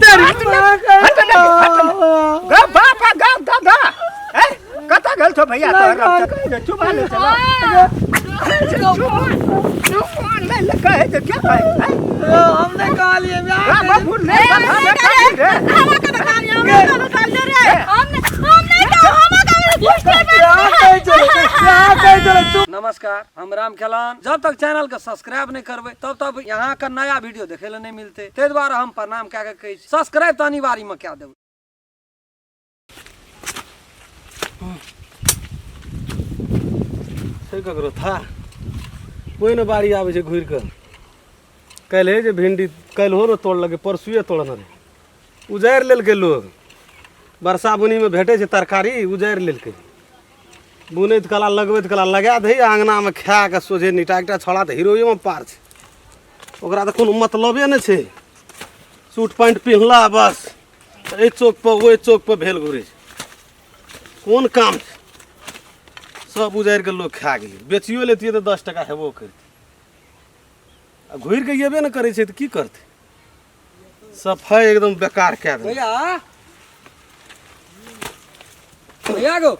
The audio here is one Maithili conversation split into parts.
तेरी हट ने, हट ने, हट ने। गा बाप आ गा दादा ए कतऽ गेल छौ भैया तोहर कहे चुमा ले चलो चुमा चुमा ले ले कहे जे क्या कहे हैं? हम नहीं कहलिए गा बाबू ले बाबा ले खाली रे हमरा के तो गाली हमरा के तो गाली रे हम हम नहीं का हम का यहाँ कहे चले यहाँ कहे चले चुप नमस्कार, हम राम खेलान। जब तक चैनल के सब्सक्राइब नहीं करबे तब तक यहाँ का नया वीडियो देखे ला नहीं मिलते, ते द्वारा हम प्रणाम कए के कहै छी सब्सक्राइब तऽ अनिवार्य में कए देबै। छै ककरो था कोइ ने बाड़ी आबै छै घुरि कऽ। काल्हि जे भिंडी काल्हिओ ने तोड़लकै, परसुए तोड़ने रहै, उजाड़ि लेलकै लोग। बरसा बुनीमे भेटै छै तरकारी, उजाड़ि लेलकै। बुनैत कला लगबैत कला लगा दही अङ्गनामे खा कऽ सोझे निटा। एकटा छौड़ा तऽ हीरोइमे पार छै, ओकरा तऽ कोनो मतलबे नहि छै। सूट पैंट पिन्हला बस एहि चौकपर ओहि चौकपर भेल घुरै छै। कोन काम छै? सब उजाड़ि कऽ लोक खा गेलै। बेचियो लेतियै तऽ 10 टका हेबो करितै। आ घुरि कऽ अयबे नहि करै छै तऽ की करतै? सफाइ एकदम बेकार कए देलकै। भैया, भैया गो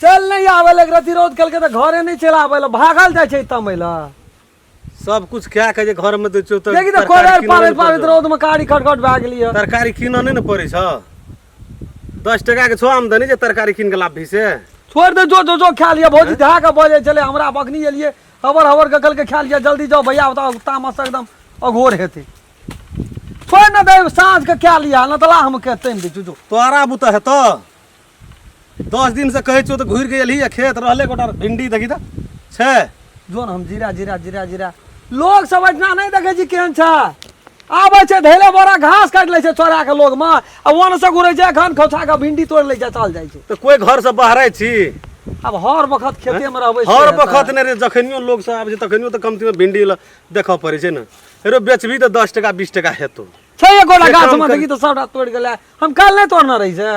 चल नहीं आवे लग रति रौद कल के तऽ घरे नहीं चल आवे ला, भागल जाइ छै तमै ला। सब कुछ खा के जे घर में दै छियौ तऽ देखी तऽ तरकारी कोदारि कीनऽ पारैत नहि पारैत पड़तौ। रौद में कारी खटखट भए गेलियै। तरकारी कीनऽ नहि ने पड़ै छौ। 10 टका के छौ आमदनी जे तरकारी कीन के लाबही से। छोड़ दे, जो जो जो खा लिया। भौजी धए के बजै छलै, हमरा अखनी एलियै हबर हबर के कहलकै खा लिया जल्दी जाओ भैया, बताओ तामस एकदम अघोर हेतै। छोड़ न दे, साँझ के खा लिया न तला हम के तैम दै जो। तोरा बुते हेतौ? 10 दिन से कहै छियौ तऽ घुरि के एलही आ खेत रहले गोटा भिंडी देखी तऽ छै। जो न हम जीरा जीरा जीरा जीरा लोग सब एहिठिना नहि देखै छी केहन छै। आबै छै धैले बोरा घास काटि लै छै चोरा के लोग मे, आ वन से घुरै छै एखन खौछा के भिंडी तोड़ि लै छै चल जाइ छै। तऽ कोइ घर से बहराइ छी? आब हर बखत खेते मे रहबै से हर हेतै। बखत नहि रे, जखनियो लोग सब आबै छै तखनियो तऽ कमती मे भिंडी देखऽ पड़ै छै ने। हेरो बेचबही तऽ 10 टका 20 टका हेतौ। छै एकोटा से गाछ काम मे कर- देखी तऽ सबटा तोड़ि गेलै। हम काल्हि नहि तोड़ने रही से?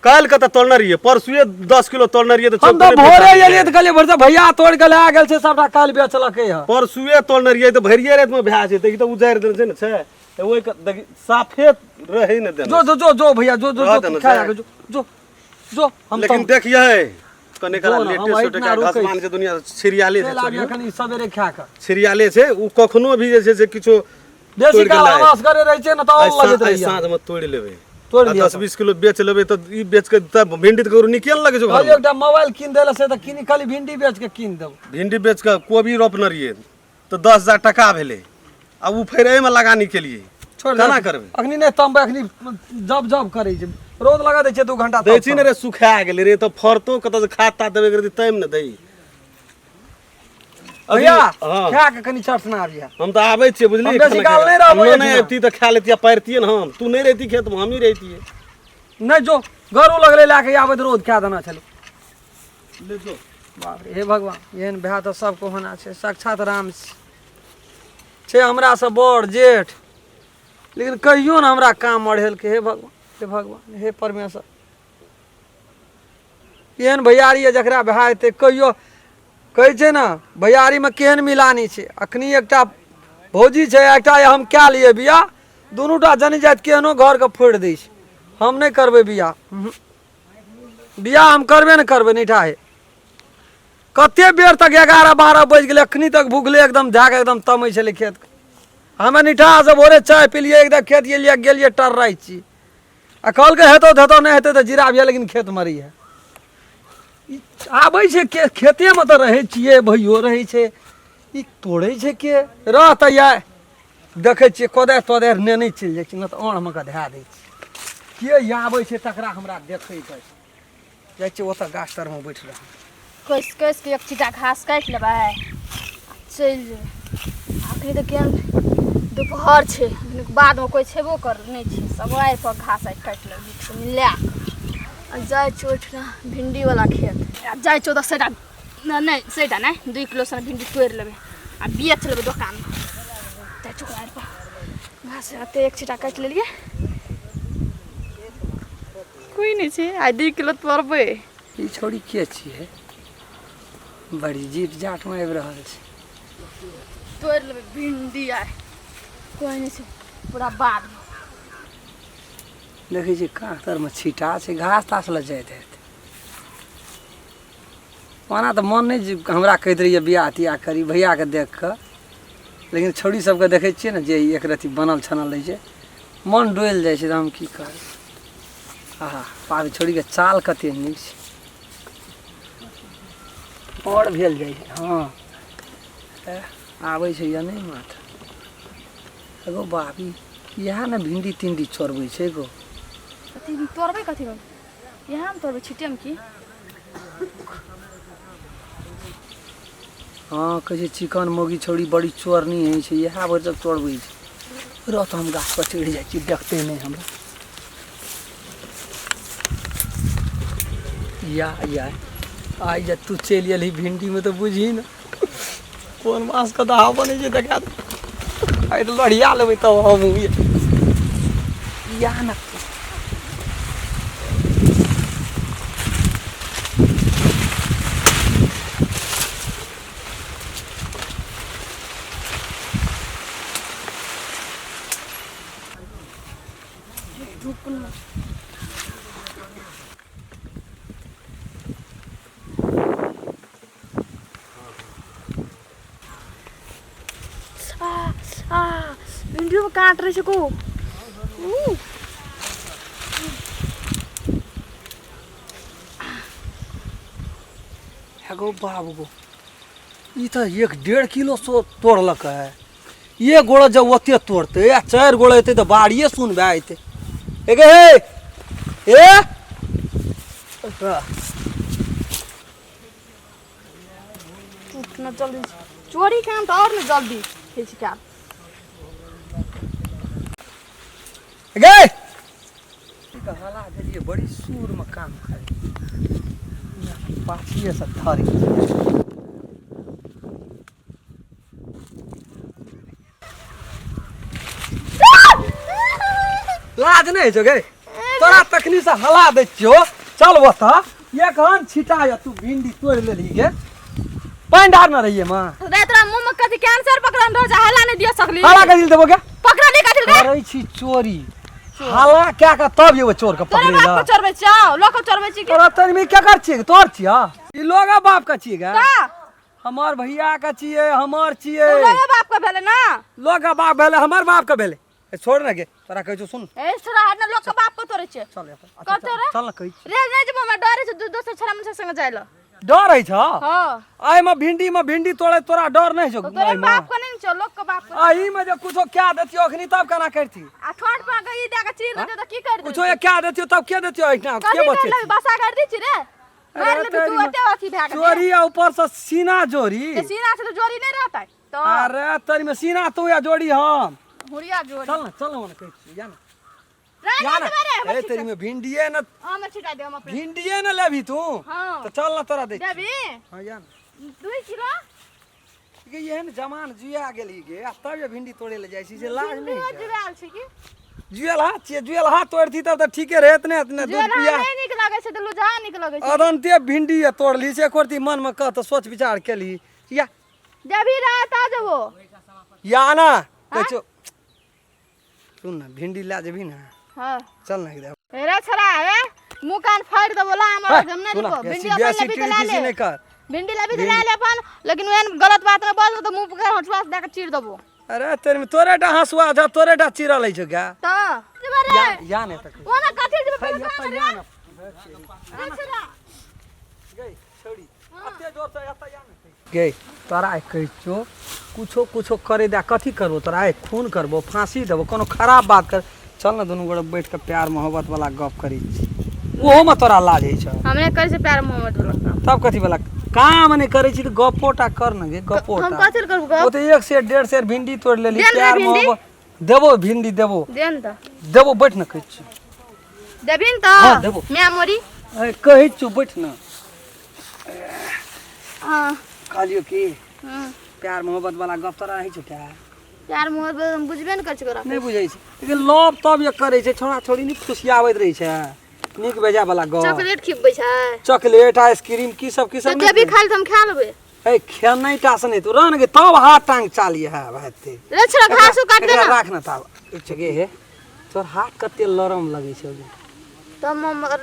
काल्हि कतऽ तोड़ने रहियै? परसुए 10 किलो तोड़ने रहियै तऽ हम तऽ चौक पर भोरे बेचा एलियै तऽ कहलियै भरसा भैया तोड़ि के लए गेल छै सबटा, काल्हि बेचलकै हँ। परसुए तोड़ने रहियै तऽ भरिये रातिमे भए जेतै। तऽ उजाड़ि देने छै ने छै तऽ ओहि देखी साफे रहै ने देने। जो जो जो जो भैया जो जो रह जो देने खा छै। जो जो जो हम लेकिन देखियै कने कला जो ने, हम लेटे एहिठिना सोटे का रुकै घसमान छै दुनिया छिरियाले छै। चलि आबी एखन सवेरे खा कऽ छिरियाले छै। ओ कखनो भी जे छै से किछो बेसी तोड़ि के काल लाए। हम असगरे रहै छियै ने तऽ आइ और लगैत आइ रहैया। साँझमे तोड़ि लेबै। तोड़ि आ लिअ 10-20 किलो बेच लेबै तऽ ई बेच के तब भिंडी तऽ ककरो नीके ने लगै छौ कहलियै घरमे। एकटा मोबाइल कीन दै लए, से तऽ कीन खाली भिंडी बेच के कीन देब। भिंडी बेच के कोबी रोपने रहियै तऽ 10,000 टका भेलै आ ओ फेर एहिमे लगानी केलियै। छोड़ केना करबै? अखनी नहि तमबै, अखनी जब जब करै छै रौद लगा दै छै 2 घंटा दै छी ने रे, सुखा गेलै रे तऽ फरतो कतऽ से खाद ताद देबे करतै तैमे ने दै। भैया हँ। खा के कनी चटना आबिया। हम तऽ आबै छियै बुझलियै। हम बेसी खाना काल खाए। नहि रहबै हम नहि एहिठिना। अबिती तऽ खा लेतियै पारितियै ने हम। तू नहि रहिती खेतमे, हमही रहितियै। नहि जो गरू लगलै लए के आबैत रौद खा देना छलै। ले जो। बाप रे, हे भगवान, एहन भाय तऽ सबके होना छै। साक्षात राम छै हमरा से बड़ जेठ, लेकिन कहियो ने हमरा काम अढ़ेलकै। हे भगवान, हे भगवान, हे परमेश्वर, एहन भैयारी यऽ जकरा भए हेतै कहियो। कहै छै ने भैयारीमे केहन मिलानी छै। अखनी एकटा भौजी छै, एकटा हम कए लिए बियाह, दुनूटा जनी जाति केहनो घरके फोड़ि दै छै। हम नहि करबै बियाह, बियाह हम करबे ने करबै। निठा हे कते बेर तक 11-12 बजि गेलै, अखनी तक भुखले एकदम धए कऽ एकदम तमै छलै खेत। हमे निठा से भोरे चाय पिलियै, एकदम खेत गेलियै गेलियै टर्राइ छी आ कहलकै हेतौ तऽ हेतौ, नहि हेतौ तऽ जीरा भैया लेकिन खेत मरी है। आबै छै के खेतेमे तऽ रहै छियै, भैयो रहै छै, ई तोड़ै छै के रह तऽ या देखै छियै कोदारि तोदारि नेने चलि जाइ छी, नहि तऽ आँड़मे कऽ धए दै छी। के आबै छै तकरा हमरा देखैके छै। जाइ छियै ओतऽ गाछ तरमे बैठ रहल। कसि कसि के एक छिटा घास काटि लेबै आ चलि जेबै। अखनी तऽ केहन दुपहर छै, अखनी बादमे कोइ छेबो कर नहि छै। सब आरि पर घास आइ काटि लेबै मिला कऽ आ जाइ छियै ओहिठिना भिंडीवला खेत। आ जाइ छियै ओतऽ सैटा नहि सैटा नहि 2 किलो सन भिंडी तोड़ि लेबै आ बेच लेबै दोकानमे। जाइ छियै ओकरा आरि पर घास एते एक छिटा काटि लेलियै। कोइ नहि छै, आइ 2 किलो तोड़बै। ई छौड़ी के छियै? बड़ी जीत जाटमे आबि रहल छै। तोड़ि लेबै भिंडी आइ। कोइ नहि छै पूरा बाध। देखै छियै काँख तरमे छीटा छै, घास तास लए जाइत हेतै। ओना तऽ मन नहि जे हमरा कहैत रहैए बियाह तियाह करी भैयाके देख कऽ, लेकिन छौड़ी सबके देखै छियै ने जे एक रत्ती बनल छनल रहै छै, मन डोलि जाइ छै। तऽ हम की करबै? आहा पाबी छौड़ीके चाल कते नीक छै, आओर भेल जाइ छै। हँ आबै छै या नहि माथ एगो बाबी इएह ने भिंडी तिंडी चोरबै छै गो। कथी तोड़बै? कथी इएह हम तोड़बै छिटेमे की? हँ कहै छै चिकन मौगी छौड़ी बड़ी चोरनी होइ छै, इएह भरि सब चोरबै छै। रह तऽ हम गाछ पर चढ़ि जाइ छी, देखते नहि हमरा। या या आइ जे तू चलि एलही भिंडीमे तऽ बुझही ने कोन मासके दाहा बनै छै, देखा दे। आइ तऽ लड़िया लेबै तब हम या ने। आ आ भिंडियोमे काँट रहै छै को। ऊ एगो बाबू गो, ई तऽ 1.5 किलो सो तोड़लक है। एक गोड़ा जब ओते तोड़तै आ 4 गोड़ा एतै तऽ बाड़िए सुन भए जेतै। एगे हे ए टूटना जल्दी चोरी काम तऽ आओर ने जल्दी होइ छै क्या। गे हला देलियै, बड़ी सुरमे काम करै पाछिए से थरी। लाज नहि होइ छौ गे तोरा? तखनी से हला दै छियौ, चल ओतऽ। एखन छिटा या तू भिंडी तोड़ि लेलही गे, पानि ढारने रहियै माँ रे। तोरा मुँह में कथी कैंसर पकड़न रह जा, हला नहीं दिया सकली। हला कथी देबो गे? पकड़ा नहीं कथी रे? करै छी चोरी, हला क्या के तब जेबै चोर के तोरे पकड़ै बाप ला। के चोरबै छियौ, लोक के चोरबै छी की? तोरा तनी के कर छियै? तोर छियै ई लोग बाप के छियै गे? का हमर भैया के छियै, हमर छियै। लोगे बाप के भेलै ना? लोग के बाप भेलै, हमर बाप के भेलै। ए, छोड़ ना गे, तोरा कहै छौ सुन। ए छोड़ा हट ना, लोग के बाप के तोड़ै छै। चल एतऽ। अच्छा, कतऽ चल रे? चल ना कहै छी। रे नहीं जेबो, हमरा डर छै दोसर छोड़ा मनुष्य संगे जाय ल। डर होइ छौ? हां। एहिमे भिंडी मे भिंडी तोड़े तोरा डर नहि छौ? तो तोरे एहिमे? बाप के नहीं छौ, लोग के बाप के। एहि मे जे कुछो कए देतियौ अखनी तब केना करती? आ ठोंठ पर के ई दे के चीर देतियौ तऽ की कर कुछो ये कए देतियौ तब के देतियौ एहिठिना के कथी कर बचेती? लेबी? बसा कर दी छी रे, मार अरे लेबी तू। तेरी ओते अथी भए गेल चोरी आ ऊपर से सीना जोरी। ते सीना से तो जोरी नहीं रहतै तो। अरे तोरी में सीना तू या जोड़ी हम हुरिया जोरी। चल ना, चल ना, ओने कहै छियौ, या ना रे या नहीं ना। देबै रे, हमर ए तेरी में भिंडिए न हमर छिटा दे, हम अपने भिंडिए न लेबही तू। हाँ। तो चल ना, तोरा दै छियौ। देबी? हाँ, या ना। 2 किलो गे एहन जमान जुआ गेली गे आ तब ये भिंडी तोड़े ले जाइ छी से लाज नहि भिंडियो होइ छै? जुआल छै की? जुएल हाथ छियै, जुएल हाथ तोड़ती तब तऽ ठीके रहै। एतने एतने दूध जुआल पिया नहि नीक लगै छै तऽ लुझा नीक लगै छै। अदन्ते भिंडी ये तोड़ली से एको रत्ती मनमे कह तऽ सोच विचार केली या? देबी रात आ जेबो। या ना कहै छौ, सुन ने, भिंडी लए जेबही ने? हाँ। चल ना एकदम। रे छोरा, ए मुंह कान फाड़ि देबो ला हमर। हम नहि सुन देबो। ना, भिंडी बेसी अपन बेसी लेबी तऽ लए टीरी ले, नहि कर। भिंडी लेबी तऽ लए ले अपन, लेकिन ओहन गलत बात नहि बोल तऽ मुंह पर हंसुआ से दए के चीर देबो। अरे तेरे में तोरे टा हंसुआ छौ, तोरे टा चिरल अछि गा। तऽ जेबै रे? या या ने तक। ओना कथी जेबै? हे, पहिले एतऽ कहाँ रे? या ने। रे छोरा। गई छौड़ी अते जोर से एतऽ या ने। गे तोरा आइ कहै छियौ, कुछो कुछो करे दे, कथी करबो तोरा? आइ खून करबो, फांसी देबो, कोनो खराब बात कर। चल ने, दुनू गोटे बैठ के प्यार मोहब्बत वाला गप करै छी, ओहोमे तोरा लाज होइ छौ। हम नहि करै छियै प्यार मोहब्बत वाला काम। तब कथी वाला काम नहि करै छी तऽ गप्पोटा कर ने गे, हम गप्पोटा। कथी लए करबो गप? ओ तऽ 1 सेर 1.5 सेर भिंडी तोड़ि लेली। दे ने प्यार भिंडी। मोहब्बत देबो, भिंडी देबो। दे ने तऽ। देबो, बैठ ने, कहै छी। देबही ने? हाँ, तऽ देबो। माय मोरी। ए, कहै छियौ, बैठ ने। हाँ। कहलियौ की हम्म। प्यार मोहब्बत वाला गप तोरा होइ छौ क्या? प्यार मोहब्बत हम बुझबे ने करै छी ओकरा। नहि बुझै छै, लेकिन लव तब ये करै छै, छोड़ा छोड़ी नहि फुसियाबैत रहै छै, नीक बेजा वाला गप। चॉकलेट खिबै छै? चॉकलेट, आइसक्रीम, की सब की तऽ सब। देबी खाइ लए तऽ हम खा लेबै। ए खेनाइ टा से नहि तू रह ने गे तब हाथ टांग चाली है हेतै। रे छोरा, घासो काट दे एकरा ना। राख ने ताब गे हे, तोर हाथ कते लरम लगै छौ गे। तऽ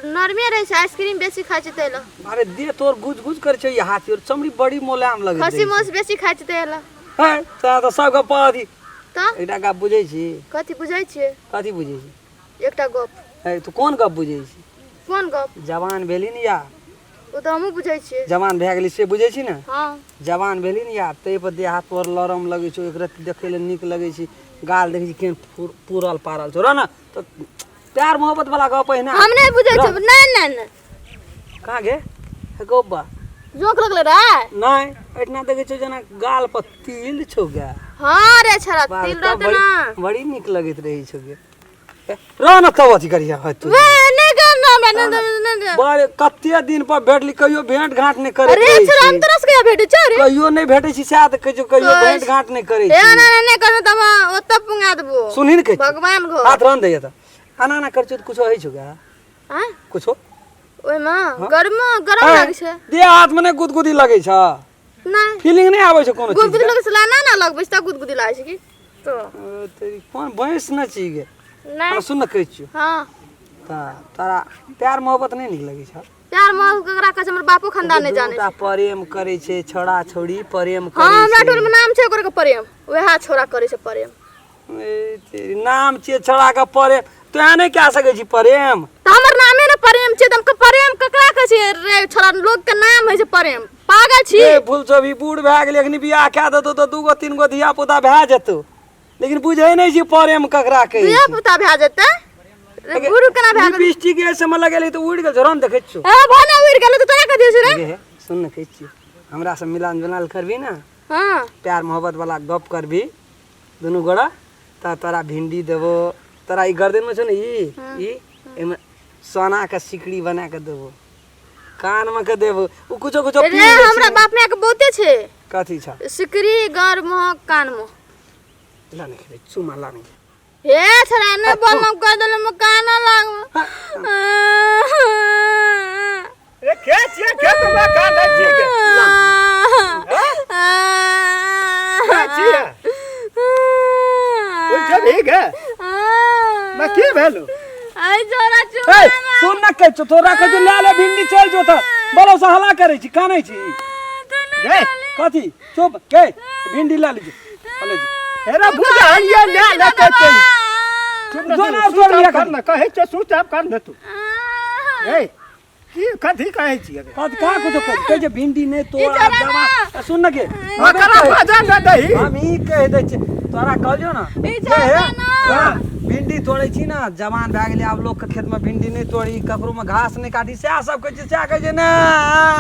नरमे रहै छै, आइसक्रीम बेसी खाइ छै ताहि लए। अरे दे तोर गुज गुज करै छौ ई हाथ, तोर चमड़ी बड़ी मोलायम लगै खसी मांस बेसी खाइ छै ताहि लए। है तोरा तऽ सबके पदी तऽ एकटा गप बुझै छी। कथी बुझै छियै? कथी बुझै छी? एकटा गप। है तू कोन गप बुझै छी? कोन गप? जवान भेली ने यार। ओ तऽ हमहूँ बुझै छियै। जवान भए गेली से बुझै छी ने? हँ। जवान भेली ने यार, ताहि पर देह हाथ तोहर लरम लगै छौ, एक रत्ती देखै लए नीक लगै छै, गाल देखै छी केहन पूरल पारल छौ। रह ने तऽ प्यार मोहब्बत वाला गप एहिना। हम नहि बुझै छियै। नहि नहि नहि। कहाँ गे हे गौबा जोंक लगलै रे? नहि, एहिठिना देखै छौ जेना गाल पर तिल छौ गे। हँ रे छोरा, बाल तिल तऽ रहतै बड़ी ना। बड़ी नीक लगैत रहै छौ गे। रह ने तब अथी करिया है तू। वे नहि कर ना हमरा, नहि नहि नहि। बड़े कते दिन पर भेटली, कहियो भेंट घाट नहि करैत अरे रहै छोरा, हम छी। तोरा से कहिया भेटै छौ रे? कहियो नहि भेटै छी सएह तऽ कहै छियौ, कहियो तो भेंट घाट नहि करै ए छी। ना ना नहि करबै तऽ हम ओतऽ पुंगा देबो। सुनही ने कहै छियौ। भगवान घर। हाथ रहन दैया तऽ एना एना करै छियौ तऽ कुछो होइ छौ गे? आँय? कुछो ओहिमे गरम गरम लागै छै। देह हाथ मे नहि गुदगुदी लगै छ? नहि। फीलिंग नहि आबै छै कोनो चीज गुदगुदी लगै छै, ना ना लगबै छै तऽ गुदगुदी लागै छै की तो। के? तेरी कोन भैंस न छी गे? नहि। हमरा सुन ने कहै छियौ। हँ। तऽ तोरा प्यार मोहब्बत नहि नीक लगै छ? प्यार मोहब्बत ककरा कहै छै, हमर बापो खानदान नहि जानै दूटा छै। प्रेम करै छै, छोड़ा छोड़ी प्रेम हँ, करै हमरा छै। टोल मे नाम छै ओकर के प्रेम, वएह छोरा करै छै प्रेम। ए, तेरी नाम छियै छोड़ा के प्रेम, तोरा नहि कए सकै छी प्रेम? तऽ हमर नामे ने प्रेम छै तऽ हम प्रेम ककरा कहै छै रे छोरा? लोक के नाम होइ छै प्रेम, पागल छी? ए फूल सब, ई बूढ़ भए गेलै, एखनी बियाह कए देतौ तऽ दूगो तीन गो धिया पुता भए जेतौ, लेकिन बुझै नहि छी प्रेम ककरा कहै धिया छै। पुता भए जेतै रे, बूढ़ केना भए गेलै? लिपस्टिक एहि सबमे लगेली तऽ उड़ि गेल छौ, रन देखै छियौ। ए भने उड़ि गेलै तऽ तोरा कथी छै रे? गे हे, सुन ने कहै छियौ, हमरा से मिलान जुलान करबी ने? हँ। प्यार मोहब्बत वाला गप करबी दुनू गोड़ा तऽ तोरा भिंडी देबो, तोरा ई गर्दनमे छौ ने ई एहिमे सोनाके सिकड़ी बना के देबो, कानमे के देबो, उ कुछो कुछो रे पी लै हमरा छै। बाप माय के बहुते छै। कथी छ? सिकरी गर महक कान मे। ला ने खेबै, चुमा ला ने। हे छोरा, नहि बोलम कह देलम, कान लागबो। ए के छियै खेत मे कानै छियै गे? के छियै उठबही गे? मैं की भेलौ? आई छोरा, चुमा। ए सुन न कहै छौ, तोरा कहै छौ लए ले भिंडी चलि जो तऽ बोलो से हल्ला करै छी, कानै छी। गे कथी चुप गे, भिंडी लए लीजिए ले जो। हेरा बुझलियै ले ले के चलि चुप न जो तू, ना तोड़ लिया सुचाप कर न कहै छै, सुचाप कर न तू। ए की कथी कहै छियै गे? कथी कहाँ कुछो कहै कहै छै भिंडी नहि तोड़ ई आब छोड़ा जमा ना। ए, सुन न गे, ओकरा बजा न दही। हम ई कहि दै छियै तोरा, कहलियौ ने ई गे, छोड़ा ना। हाँ, भिंडी तोड़ै छी ने, जवान भए गेलै, आब लोकके खेतमे भिंडी नहि तोड़ी, ककरोमे घास नहि काटी, सएह सब कहै छै, सएह कहै छै ने।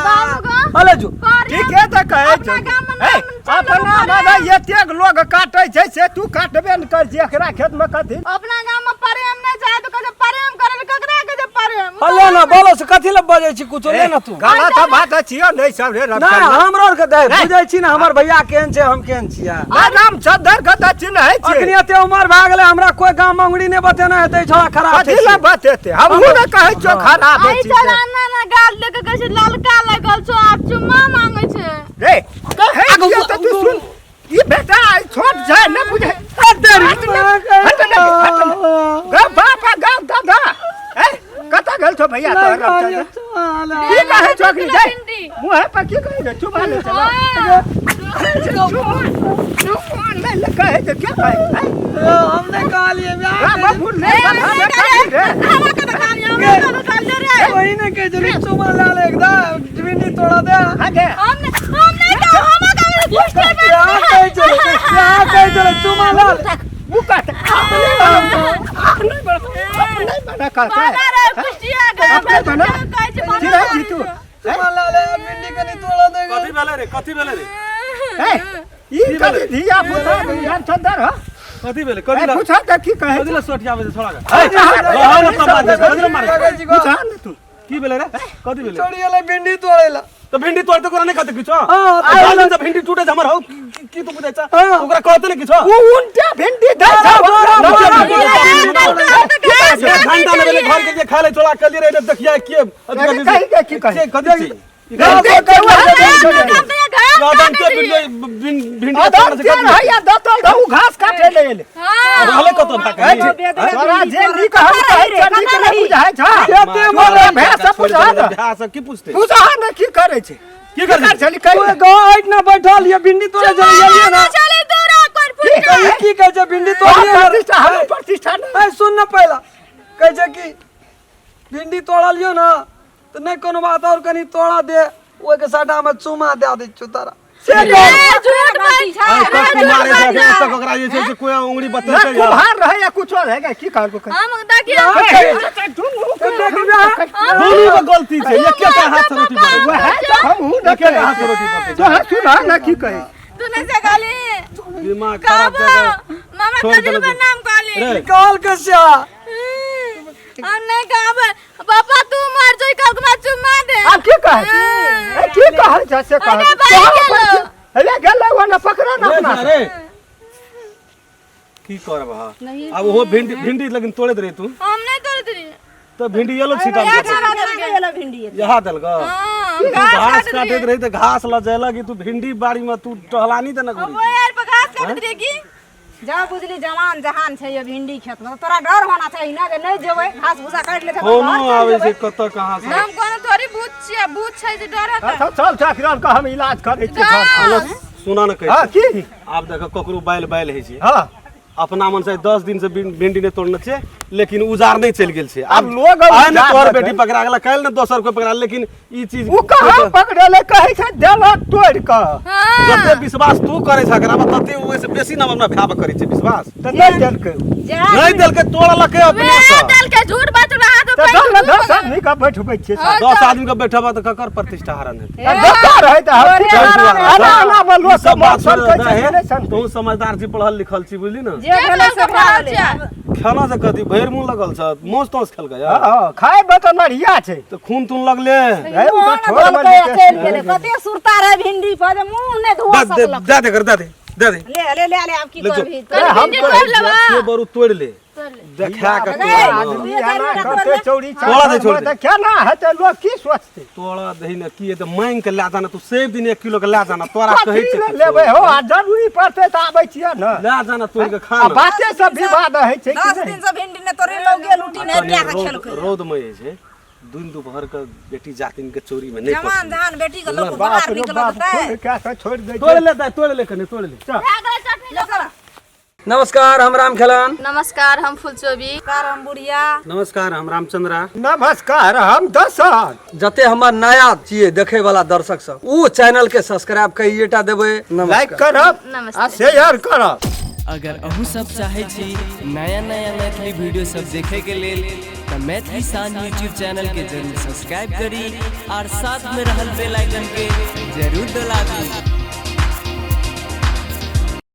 बाबू गो। अले जो। ठीके तऽ कहै अपना छौ। गाममे ए, नाम छै अपना लोक मने एतेक लोग काटै छै से तू काटबे ने कर छी, एकरा खेतमे कथी? अपना गाममे प्रेम नहि छै तऽ कहै छै प्रेम करै लए, ककरा कहै छै प्रेम? अले ने बोलो से कथी लए बजै छी कुछो, ले ने तू। गलत बात छियौ नहि सब रे नहि रमचंद्र। हमरो आरके दे नहि। बुझै छी ने हमर भैया केहन छै, हम केहन छियै। नहि, रामचंद्र के तऽ चिन्है अखनी छियै। एते उमर भए गेलै, हमरा कोई गाम अंगुरी नहि बतेने हेतै छोड़ा खराब छै कथी से। लए बतेतै? हमहूँ ने कहै छियौ खराब आई छी छोरा ना ना गाल दे के कहै छै ललका लगल छौ, आब चुम्मा मांगै छै। रे कहै छियौ तऽ तू सुन, ई बेटा आइ छोट छै नहि बुझै। हट ने, हट ने, हट ने। ग बाप ग दादा, ए कतऽ गेल छौ भैया तोहर रामचंद्र? की कहै छौ अखनी गे? मुँहे पर की कहै छै? चुमा ले चलो। चुमा ले ले कहै छै, के कहै छै? हम नहि कहलियै। राम बाबू ले बता रे रे। हमरा के गाली, हमरा के गाली रे। वही ने कहै छलै चुमा लए ले, एकदम भिंडी तोड़ा दे। हाँ गे। हम नहि, हम नहि कहब, हमरा गाली पुष्टि में। यहाँ कहै छलै, यहाँ कहै छलै चुमा लए ले। उ कहतै अपने बना, अपने बना, अपने बना कहतै। बना रे पुष्टिया के अपने बना। कहै छै बना। चिड़ै छी तू। चुमा लए ले, भिंडी कनि तोड़ा दे। कथी भेलै रे? कथी भेलै रे? ए ई कथी धिया पुता रामचंद्र हो? कथी भेलै? कथी ए ला पूछा तऽ की कहै कथी छै? ला सोटियाबै छै छोड़ा के? ए, रहऽ ने तब मारै छै, कथी ला मारै छै? पूछा ने तू। की भेलै रे? कथी भेलै? चोरी एलै भिंडी तोड़ै लए। तऽ भिंडी तोड़ते ओकरा नहि कहतै किछो? हाँ, आ बाल में जब भिंडी टूटे छै हमर हौ, की तू बुझै छ? हाँ। ओकरा कहते ने किछो? उ उनटा भिंडी दै छै ओकरा। घंटा ने भेलै घर के लिए खा ले, चोरा के लिए रे, देखिया के अरे कहि के की कहै? कथी छी? लदन के भिंडी अदर के रहैया दतल रहू घास काटे ले एले। रहले कत भाके तोरा जे नीक हम कहै छै नीक नहि बुझाइ छ। एते तोरा भैंस सब बुझा न। भैंस सब की पूछते? बुझा न की करै छै, की करै छै? छली कहि कोई गाँव आइट ना बैठल ये भिंडी तोड़े जइए ना। चले दूरा कोन फुट ई की कहै छै भिंडी तोड़िए? प्रतिष्ठा हमर प्रतिष्ठा नहि। ए सुन न, पहिला कहै छै कि भिंडी तोड़लियो ना तऽ नहि कोनो बात, और कनी तोड़ा दे, ओहिके साटामे चुमा दए दै छियौ तोरा से कह। झूठ बात छै। आइ तक कुमारे छै, एखन तक ओकरा जे छै से कोई उंगली ना बतेलकै? कुम्हार रहै या कुछो रहै गे, की कहलको? हम देखियो। दुनू के गलती छै, एकेटा हाथ से रोटी पकै छै। वएह तऽ हमहूँ न एकेटा हाथ से रोटी पकै छै। तोहर सुन न की कहै। तू नहीं से गाली दिमाग खराब कहबो जगह मामा छोड़ कजरी देलक। पर नाम कहली। रे कहल के से हम नहीं कहब पापा, तू मर जोई कल के बाद चुमा दे। आब की कहै ए, की कहै छै से कहै। अरे भाई गेलो। हेले गेलै ओ न पकड़ो न रे अपना। रे की करब? हा आब ओहो भिंडी भिंडी लेकिन तोड़ैत रही तू। हम नहीं तोड़त रही। तऽ भिंडी एलो छीटा में भिंडी यहाँ देलक। हां, तू घास घास काटत काटैत रही। रही तऽ घास लऽ जाय कि तू भिंडी बाड़ी में तू टहलानी तऽ न वो घुरी यार पर घास काटत रही की? जा बुझली जवान जहान छै ये भिंडी खेत में, तोरा डर होना चाही ना जे नहीं जेबै, घास भूसा काटि लेतै तऽ कोनो घर चलि आबै जेबै। छै कतऽ कहाँ से। हम कोनो थोड़ी भूत छियै, भूत छै जे डर हेतै? अच्छा चल चल, के हम इलाज करै छी घर। सुना न कहै हँ की? आब देख ककरो बालि बालि होइ छै। हँ अपना मन से 10 दिन से भिंडी नहि तोड़ने छै, लेकिन उजार नहि चलि गेल छै। आब लोग आइ ने उजार तोहर लगै। बेटी पकड़ा गेल, काल्हि ने दोसर कोइ पकड़ा, लेकिन ई चीज ओ कहाँ पकड़ेलै? कहै छै देलक तोड़ि कऽ। हां, जते विश्वास तू करै छ एकरा पर, तते ओहिसँ बेसी न हम अपना भाय पर करै छियै विश्वास। तऽ नहि देलकै। नहि देलकै, तोड़लकै अपने वे से। देलकै झूठ बात, रहा तो तऽ चल ने पैसा 10 आदमी के बैठबै छियै। 10 आदमी के बैठबा तऽ ककर प्रतिष्ठा हरण हेतै? धक्का रहै तऽ हम की चल करब? दुआरा, एना एना मे लोक ई सब सब बात सन कहै छै रहे, से नहि सन। तू समझदार छी, पढ़ल लिखल छी, बुझली ने? जे भेलै से भए गेलै। खाना से कथी भरि मुँह लगल छ, मांस तांस खेलकै? हँ हँ, खायमे तऽ नढ़िया छै। तऽ खून तून लगले? हे, ओ तऽ मुँह ठोर ने मे धोलकै आ नीके। चलि गेलै, कते सुरता रहै भिंडी पर जे मुँह नहि धोआ दे दे सकलक। दे दे कर दे दे दे दे। ले ले ले ले, आब की ले जो। करबही? ए, हम भिंडी कहै तोड़ छियै, लेबा। से बरू तोड़ि ले, देखा के रे, तोड़ न। आदमी एना करतै चौरी तोड़ा दे, छोड़ दे। तऽ केना हेतै? लोक की सोचतै? तोड़ा दही ने की हेतै? मांगि के लए जाना तू, सब दिन 1 किलो के लए जाना, तोरा कहै कथी छै ले किछो। लेबै हो? आ जरूरी पड़तै तऽ आबै छियै ने। लए जाना, तोड़ि के खा आ ने। बाते सब विवाद होइ छै कि 10 नहि? दिन से भिंडी ने तोरे लौगे लूटी ने कनि टा के रौद खेलकै। रौद में जे छै दिन दुपहर के बेटी जातिन के चोरी में नहीं जवान पसंद। जहान बेटी के लोग बाप बाहर रे निकलत बाप, तै खोल कए कऽ छोड़ि दै तोड़ छै। ले दाइ, तोड़ ले कने, तोड़ ले। ले चल। नमस्कार, हम राम खेलन। नमस्कार, हम फुलचोबी। कार हम बुढ़िया। नमस्कार, हम रामचंद्रा। नमस्कार, हम दशरथ। जते हमर नया छियै देखे वाला दर्शक सब, ओ चैनल के सब्सक्राइब कइएटा देबै। लाइक नमस्कार, करब नमस्ते। आ शेयर करब। अगर अहूँ सब चाहै छी नया नया मैथिली वीडियो सब देखे के लेल तऽ मैथिली शान यूट्यूब चैनल के जरूर सब्सक्राइब करी और साथ में रहल बेल आइकन के